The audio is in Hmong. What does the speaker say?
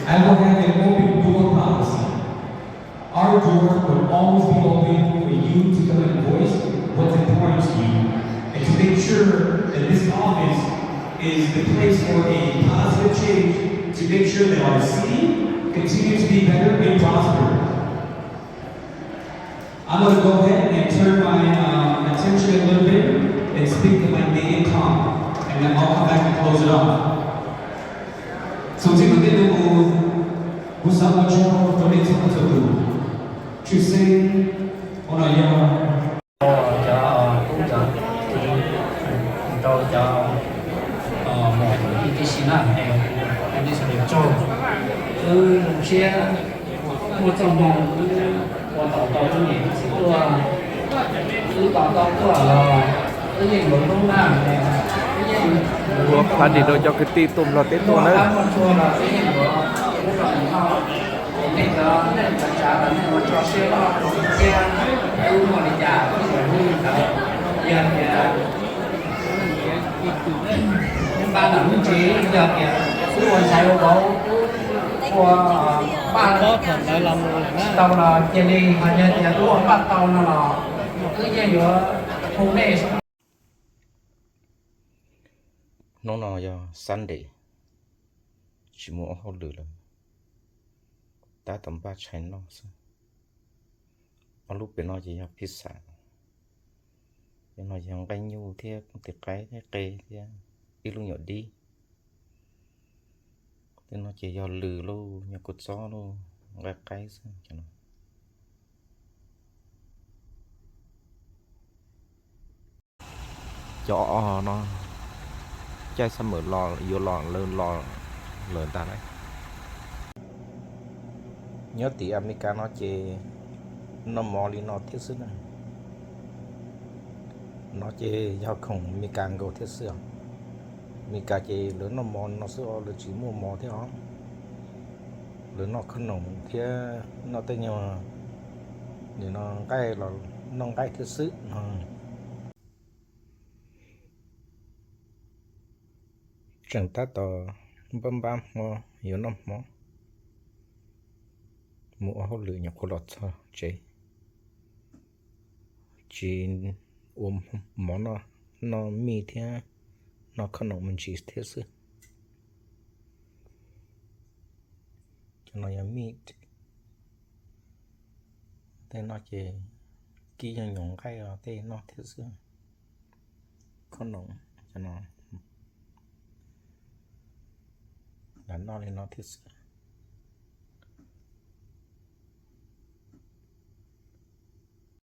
I will have an open door policy. Our door will always be open for you to come and voice what's important to you and to make sure that this office is the place for a positive change to make sure that our city continues to be better and prosper. I'm going to go ahead and turn my uh, attention a little bit and speak in my native tongue, and then I'll come back and close it off. Txuas ntxiv no tej no kuv xav ua tsaug rau nej txhua txhua tus. Tshwj xeeb ua no yog cov tub cov kiv, rau cov muam kwv tij tib si na, es nej sawv daws tsaug. Wb zoo siab muaj txoj hmoo wb ua tau tau tus niam txiv tuaj, wb tos tau tuaj los wb yeej yuav hlub na, wb yeej yuav party rau cov kwv tij tuaj Nplog teb tuaj na. Muaj txhua los wb yeej yuav hlub rau mus no. Es nej cov neej cov tsav los nej ua tso siab loj rau wb thiab, wb muaj li cas wb yuav hlub li ntawd. Yog tias npaj ntam me ntsis, yog tias wb ua ntxhais ua vauv ua npaj tsis tau los cia li, ho yog tias wb ua npaj tau no los wb yeej yuav hu nej. Hnub no yog Sunday, tsis muaj ua hauj lwm lawm, tab tom npaj tshais noj xwb. Ob lub pem no ces yog pizza, pem no yog nqaij nyuj thiab kooj tis qaib thiab qe thiab ib lub nyuam dib. Tej no ces yog lws lauj, nyuam kua txob lauj, nqaij qaib xwb. Cov no caij xab mawm los yuav los lawv los lawm ntag lauj. Nyob tim Amelikas no ces noj mov li no thiab xwb na. No ces yog khoom Amelikas nkaus thiab xwb os. Amelikas ces lawv noj mov no xwb os, lawv tsis muaj mov thiab os. Lawv noj khob noom thiab noj tej nyuag nim no nqaij los noj nqaij thiab xwb no. Tseem tab tom npab npab hmo yuav noj hmo, mus ua hauj lwm nyuam qhuav los txog tsev, tsis ua mov noj, noj mij thiab noj khob noom me ntsis thiab xwb. Cov no yog mij, tej no ces kib nyuag nyuag nqaij los tej noj thiab xwb. Khob noom, cov no lam noj li no thiab xwb.